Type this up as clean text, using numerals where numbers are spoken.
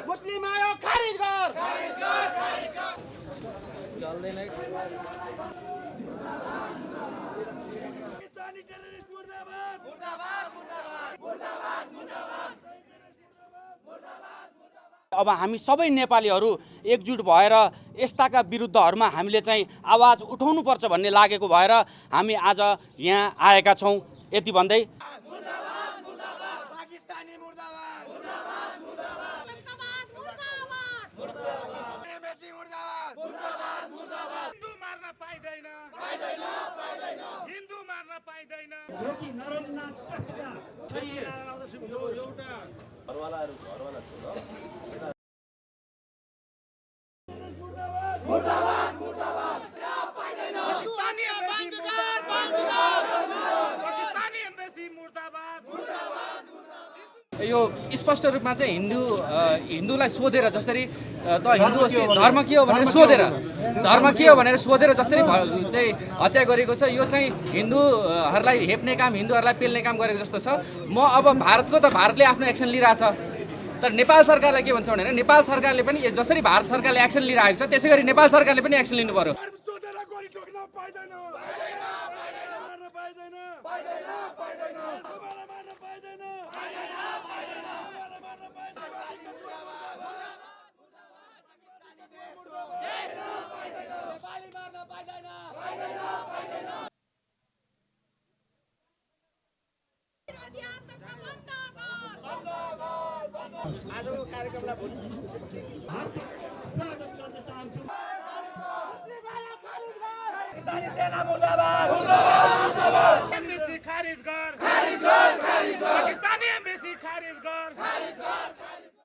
मुस्लिम आयोग खारिज गर चल्दैन अब हामी सबै नेपालीहरू एकजुट भएर यस्ताका विरुद्धहरूमा हामीले चाहिँ आवाज उठाउनुपर्छ भन्ने लागेको भएर हामी आज यहाँ आएका छौँ। यति भन्दै यो स्पष्ट रूपमा चाहिँ हिन्दूलाई सोधेर जसरी त हिन्दू धर्म के हो भनेर सोधेर जसरी चाहिँ हत्या गरेको छ यो चाहिँ हिन्दूहरूलाई हेप्ने काम हिन्दूहरूलाई पेल्ने काम गरेको जस्तो छ। म अब भारतले आफ्नो एक्सन लिइरहेछ तर नेपाल सरकारलाई के भन्छ भने नेपाल सरकारले पनि जसरी भारत सरकारले एक्सन लिइरहेको छ त्यसै गरी नेपाल सरकारले पनि एक्सन लिनु पर्यो। पाकिस्तानी सेना मुर्दाबाद मुर्दाबाद मुर्दाबाद एमबीसी खारिज कर